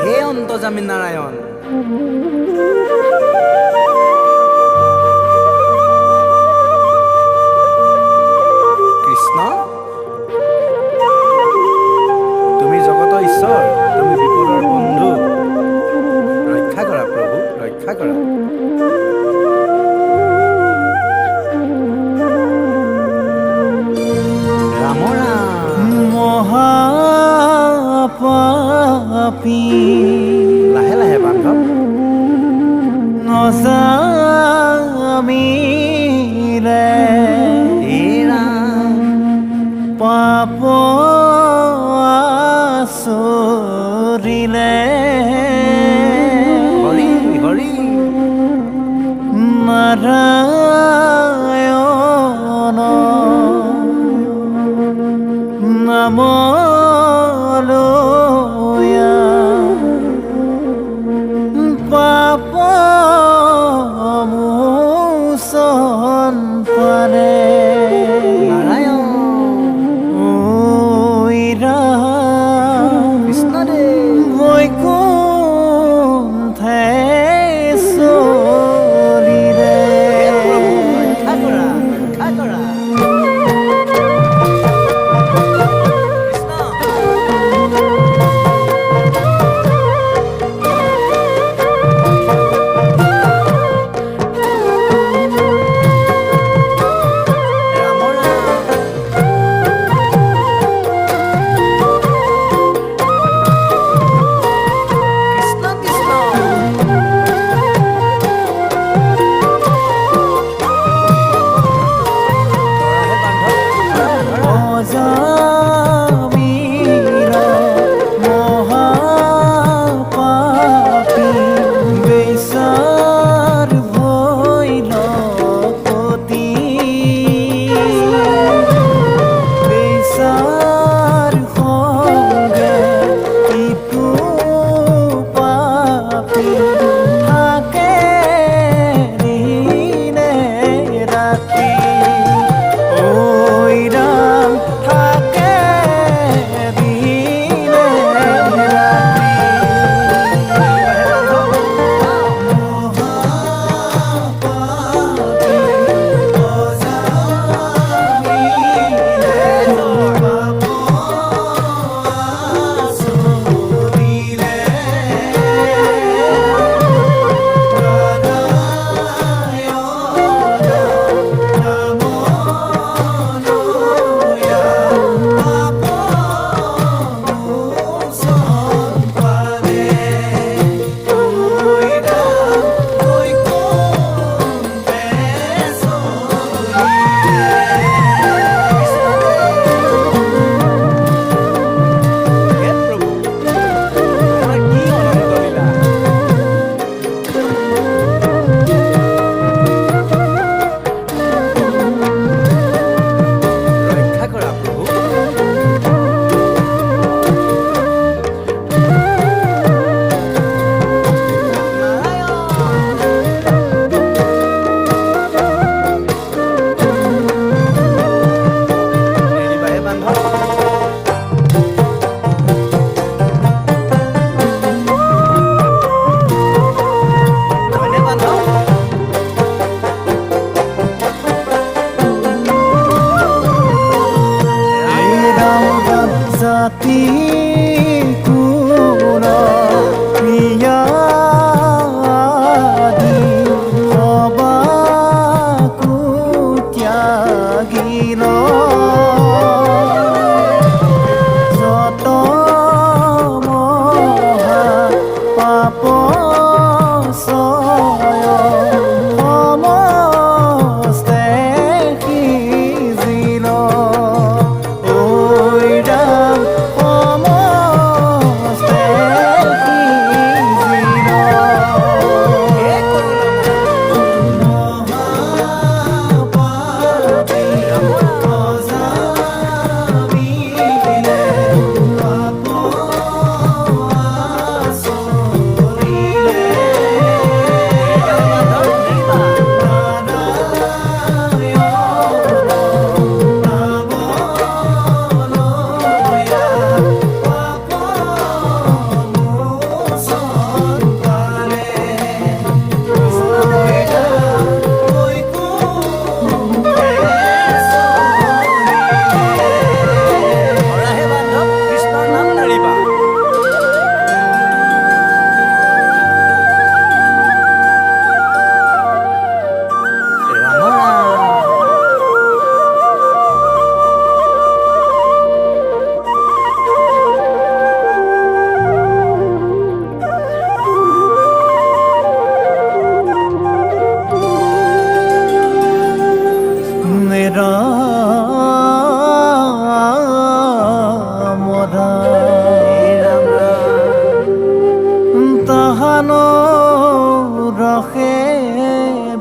হে অন্তৰ্যামী নাৰায়ণ, কৃষ্ণ, তুমি জগতৰ ঈশ্বৰ, তুমি বিপদৰ বন্ধু। ৰক্ষা কৰা প্ৰভু, ৰক্ষা কৰা। ৰাম ৰাম। মহাপাপী। লাহে লাহে বান্ধৱ। নজামিলে হে ৰাম। পাপ আচৰিলে। হৰি হৰি। নাৰায়ণ নাম লৈয়া পাপ মোচন পালে। নাৰায়ণ। ঐ ৰাম, কৃষ্ণদেৱ। বৈকুণ্ঠে চলিলে।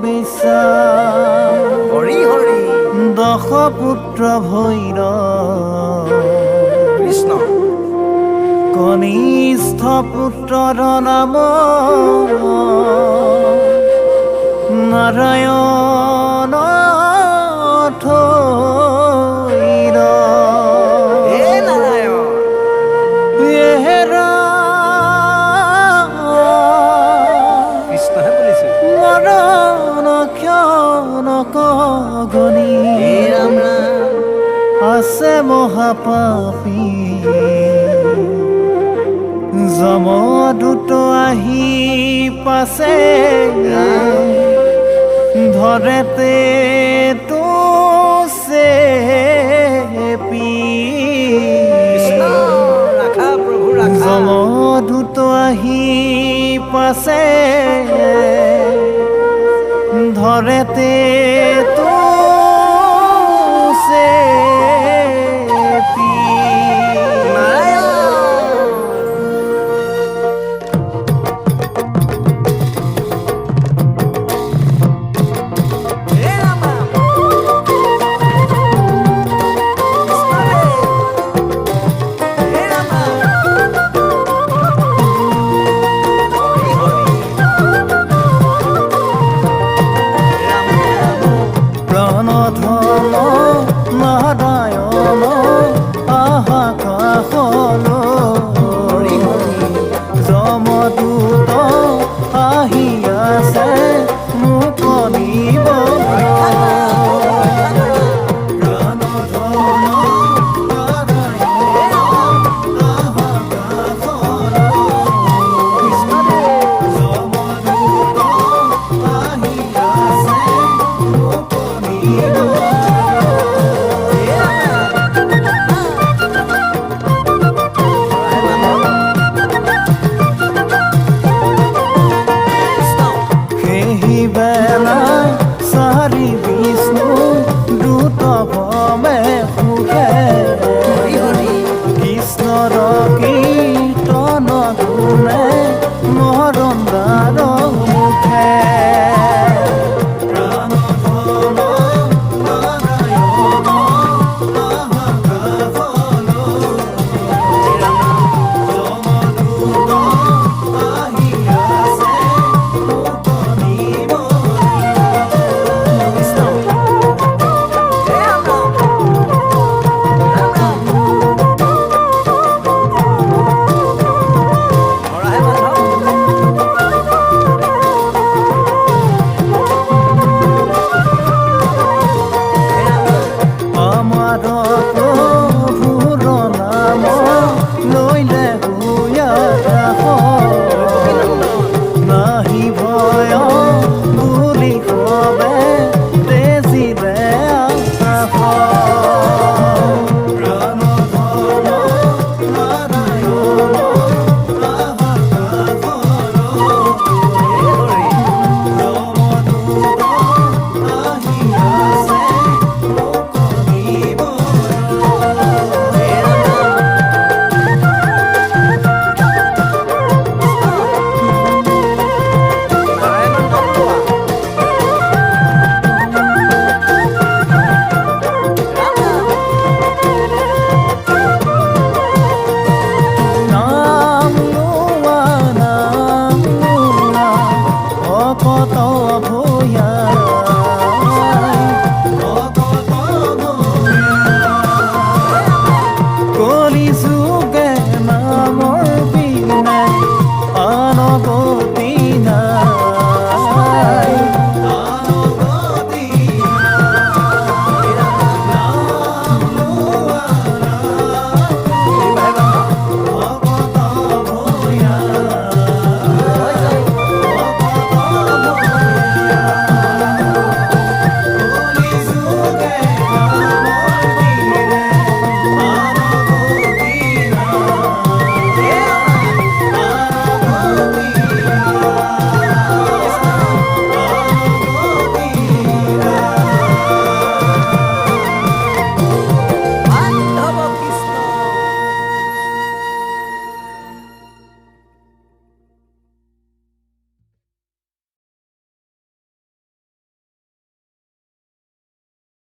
বিশ্বাস। হৰি হৰি। দশ পুত্ৰ ভৈৰ কৃষ্ণ। কনিষ্ঠ পুত্ৰৰ নাম নাৰায়ণ থৈৰ। হে নাৰায়ণ। হেৰা। কৃষ্ণহে বুলিছো। মৰণ ক্ষণ গণি হে ৰাম ৰাম। আছে মহাপাপী যমদূত আহি পাছে ধৰেতে তো চেপি। কৃষ্ণ, ৰাখা প্ৰভু, ৰাখা। যমদূত আহি পাছে ধৰেতে তো চেপি। নাৰায়ণ। হে ৰাম ৰাম। কৃষ্ণ ৰে। হে ৰাম ৰাম। হৰি হৰি। ৰাম ৰাম। প্ৰাণধন নাৰায়ণ আহা কাষলৈ। হৰি হৰি। যমদূত আহি আছে মোক নিব। প্ৰাণধন নাৰায়ণ আহা কাষলৈ। কৃষ্ণ ৰে। যমদূত আহি আছে মোক নিব। হে ৰাম ৰাম। কৃষ্ণ। সেহি বেলা